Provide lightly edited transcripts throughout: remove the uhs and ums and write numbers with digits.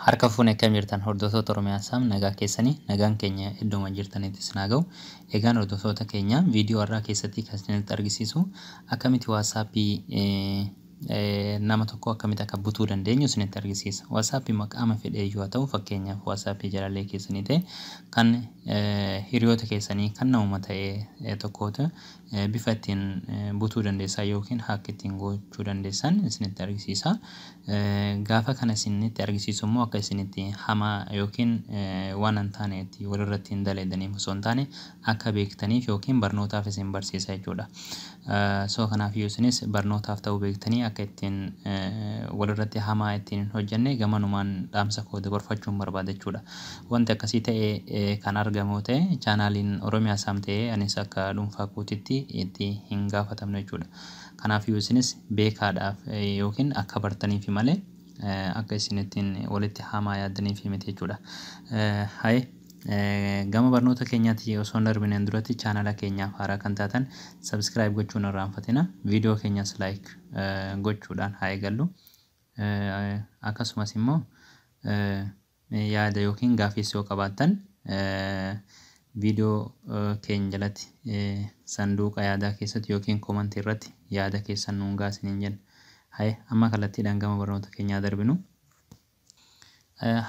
Harka fuune akkam jirtan hordoftoota Oromiyaa Saam nagaa keessanii nagaan keenya iddooma jirtanitti isin haa ga'u. Egaan hordoftoota keenya viidiyoo har'aa keessatti kan isinitti argisiisu akkamitti WhatsAppii nama tokko akkamitti akka butuu dandeenyu isinitti argisiisa. WhatsAppii maqaama fedhee iyyuu haa ta'u, fakkeenyaaf WhatsAppii jaalallee keessanii ta'e, kan hiriyoota keessanii, kan namuma ta'e tokkootu bifa ittiin butuu dandeessan yookiin hack ittiin gochuu dandeessan isinitti argisiisa. Gaafa kana isinitti argisiisu immoo akka isinitti hamaa yookiin waan hin taane itti walirratti hin dalaydaniif osoo hin taane akka beektaniif yookiin barnootaaf isin barsiisa jechuudha. So kanaafiyyuu isinis barnootaaf ta'uu beektanii akka ittiin walirratti hamaa ittiin hin hojjenne gamanumaan dhaamsa koo dabarfachuun barbaada jechuudha. Wanti akkasii ta'e kan argamu ta'e chaanaaliin Oromiyaa Saam ta'ee anis akka dhuunfaa kootitti itti hin gaafatamne jechuudha. Kanaafiyyuu isinis beekaadhaaf yookiin akka bartaniif malee akka isin ittiin walitti hamaa yaaddaniif miti jechuudha. Haye, gama barnoota keenyaatti osoo hin darbineen duratti chaanala keenyaaf haaraa kan taatan subscribe gochuun irraanfatina. Viidiyoo keenyas like gochuudhaan haa eegallu. Akkasumas immoo yaada yookiin gaaffiis yoo qabaattan viidiyoo keenya jalatti sanduuqa yaadaa keessatti yookiin koomantii irratti yaada keessan nuun gahaa isiniin jenna. Haye, amma kallattiidhaan gama barnoota keenyaa darbinu.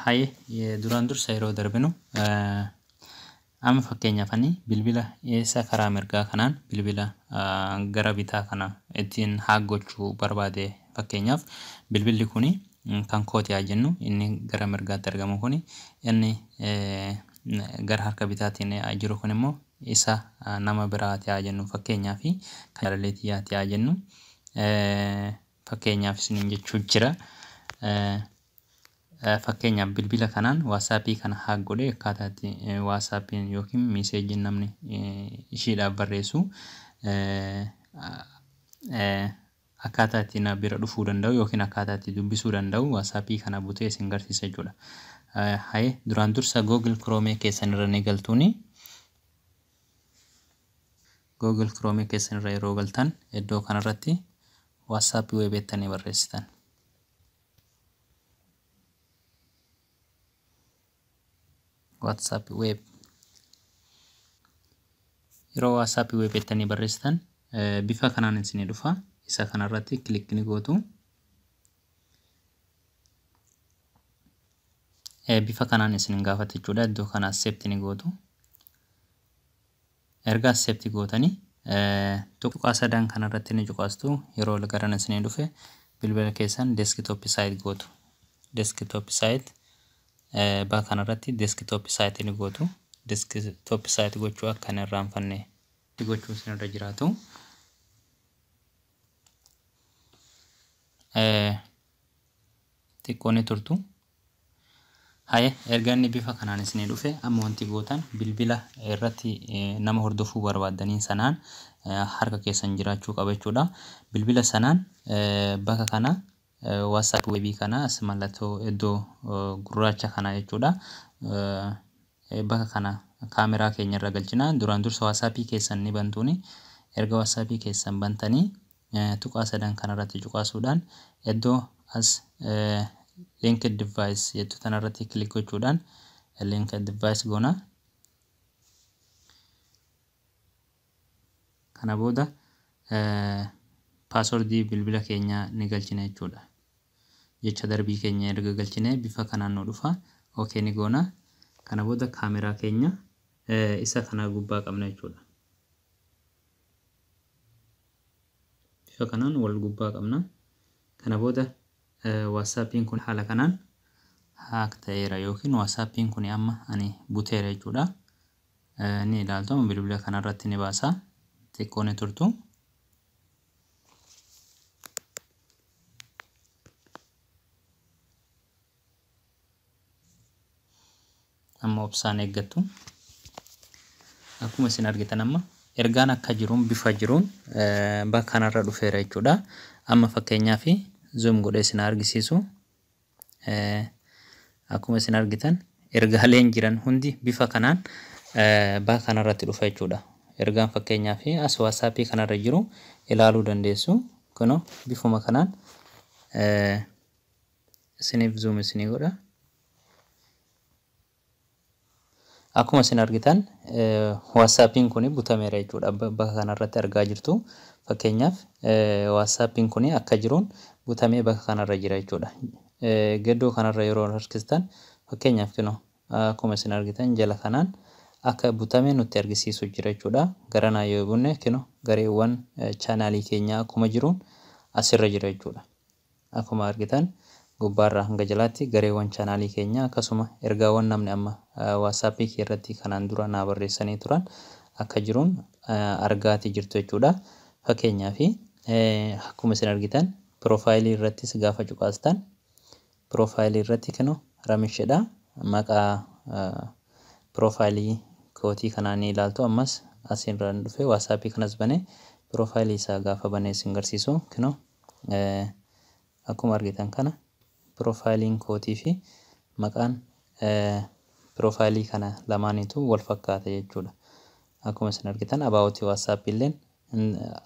Haye, duraan dursa yeroo darbinu amma fakkeenyaaf ani bilbila isa karaa mirgaa kanaan bilbila gara bitaa kana ittiin hack gochuu barbaade, fakkeenyaaf bilbilli kuni kan kooti haa jennu, inni gara mirgaatti argamu kuni, inni gara harka bitaatiin jiru kun immoo isa nama biraati haa jennu, fakkeenyaaf kan jaalallee xiyyaati haa jennu, fakkeenyaaf isiniin jechuu jira. Fakkeenyaaf bilbila kanaan WhatsAppii kana hack godhee akkaataa itti WhatsAppiin yookiin meeseejiin namni ishiidhaaf barreessu akkaataa itti na bira dhufuu danda'u yookiin akkaataa itti dubbisuu danda'u WhatsAppii kana butee isin garsiisa jechuudha. Haye, duraan dursa Google Chrome keessan irra ni galtuuni. Google Chrome keessan irra yeroo galtan iddoo kanarratti WhatsApp web jettanii barreessitan. WhatsApp web yeroo WhatsApp web jettanii barreessitan bifa kanaan isinii dhufa. Isa kanarratti click ni gootu. Bifa kanaan isin gaafata jechuudha. Iddoo kana accept ni gootu. Erga accept gootanii tuqaa sadan kanarratti ni cuqaastu. Yeroo garan isinii dhufe bilbila keessan desktop site gootu. Desktop site bakka kanarratti desktop site ni gootu. Desktop site gochuu akka hin irraanfanne gochuu isinirra jiraatu. Xiqqoo ni turtu. Haye, erga inni bifa kanaan isinii dhufe amma wanti gootan bilbila irratti nama hordofuu barbaaddaniin sanaan harka keessan jiraachuu qaba jechuudha. Bilbila sanaan bakka kana WhatsApp webii kana as mallattoo iddoo gurraacha kana jechuudha. Bakka kana kaameraa keenya irra galchina. Duraan dursa WhatsAppii keessan ni bantuuni. Erga WhatsAppii keessan bantanii tuqaa sadan kanarratti cuqaasuudhaan iddoo as linked device jettu tanarratti click gochuudhaan linked device goona. Kana booda paaswordii bilbila keenyaa ni galchina jechuudha. Jecha darbii keenya erga galchine bifa kanaan nu dhufa. Okay ni goona. Kana booda kaameraa keenya isa kana gubbaa qabna jechuudha. Bifa kanaan wal gubbaa qabna. Kana booda WhatsAppiin kun haala kanaan hack ta'eera yookiin WhatsAppiin kun amma ani buteera jechuudha. Ni ilaaltu, bilbila kanarratti ni baasa. Xiqqoo ni turtu. Amma obsaan eeggattu. Akkuma isin argitan amma ergaan akka jiruun bifa jiruun bakka kanarra dhufeera jechuudha. Amma fakkeenyaaf zoom godhee isin argisiisu. Akkuma isin argitan ergaaleen jiran hundi bifa kanaan bakka kanarratti dhufa jechuudha. Ergaan fakkeenyaaf as WhatsAppii kanarra jiru ilaaluu dandeessu. Kunoo bifuma kanaan isiniif zoom isinii godha. Akkuma isin argitan WhatsAppiin kun butameera jechuudha. Bakka kanarratti argaa jirtu. Fakkeenyaaf, WhatsAppiin kun akka jiruun butamee bakka kanarra jira jechuudha. Gidduu kanarra yeroo harkistan, fakkeenyaaf, kunoo akkuma isin argitan jala kanaan akka butame nutti argisiisu jira jechuudha. Garanaa yoo bunne, kunoo gareewwan chaanaalii keenyaa akkuma jiruun asirra jira jechuudha. Akkuma argitan gubbaarraa hanga jalaatti gareewwan chaanaalii keenyaa, akkasuma ergaawwan namni amma WhatsAppii kee irratti kanaan dura naa barreessanii turan akka jiruun argaatii jirtu jechuudha. Fakkeenyaaf, akkuma isin argitan piroofaayilii irrattis gaafa cuqaastan, piroofaayilii irratti kunoo Ramishedha. Maqaa piroofaayilii kootii kanaan ni ilaaltu. Ammas asirraan dhufee WhatsAppii kanas banee piroofaayilii isaa gaafa banee isin garsiisu, kunoo akkuma argitan kana piroofaayiliin kootii fi maqaan piroofaayilii kana lamaaniitu wal fakkaata jechuudha. Akkuma isin argitan aboutii WhatsAppii illeen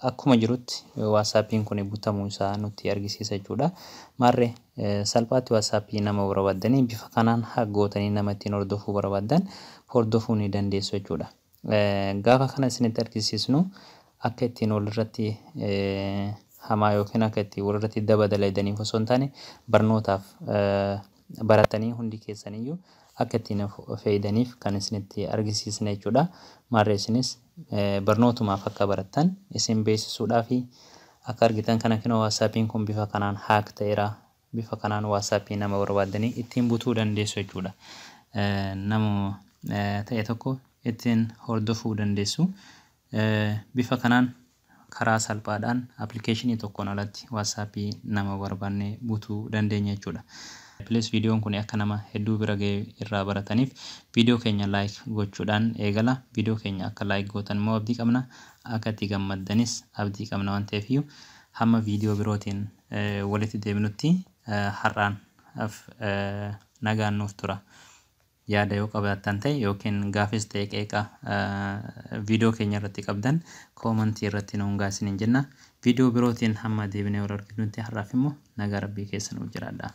akkuma jirutti WhatsAppiin kun butamuu isaa nutti argisiisa jechuudha. Maarree, salphaatti WhatsAppii nama barbaaddanii bifa kanaan hack gootanii nama ittiin hordofuu barbaaddan hordofuu ni dandeessu jechuudha. Gaafa kana isinitti argisiisnu akka ittiin walirratti hamaa yookiin akka ittiin walirratti daba dalaydaniif osoo hin taane, barnootaaf baratanii hundi keessaniyyuu akka ittiin fayyadaniif kan isinitti argisiisne jechuudha. Maarree, isinis barnootumaaf akka barattan isin beeksisuudhaafi akka argitan kana kinoo WhatsAppiin kun bifa kanaan hack ta'eera. Bifa kanaan WhatsAppii nama barbaaddanii ittiin butuu dandeessu jechuudha. Nama ta'e tokko ittiin hordofuu dandeessu. Bifa kanaan karaa salphaadhaan appilikeeshinii tokkoon alatti WhatsAppii nama barbaanne butuu dandeenya jechuudha. Please, viidiyoon kun akka nama hedduu bira ga'e irraa barataniif viidiyoo keenya like gochuudhaan eegala. Viidiyoo keenya akka like gootan immoo abdii qabna. Akka itti gammaddanis abdii qabna waan ta'eef, hamma viidiyoo birootiin walitti deebinutti har'aan nagaan nuuf tura. Yaada yoo qabaattan ta'e yookiin gaafis ta'e qeeqa viidiyoo keenya irratti qabdan koomantii irratti nuun gaasiniin jenna. Viidiyoo birootiin hamma deebinee wal arginutti har'aaf immoo nagaa rabbii keessa nuuf jiraadha.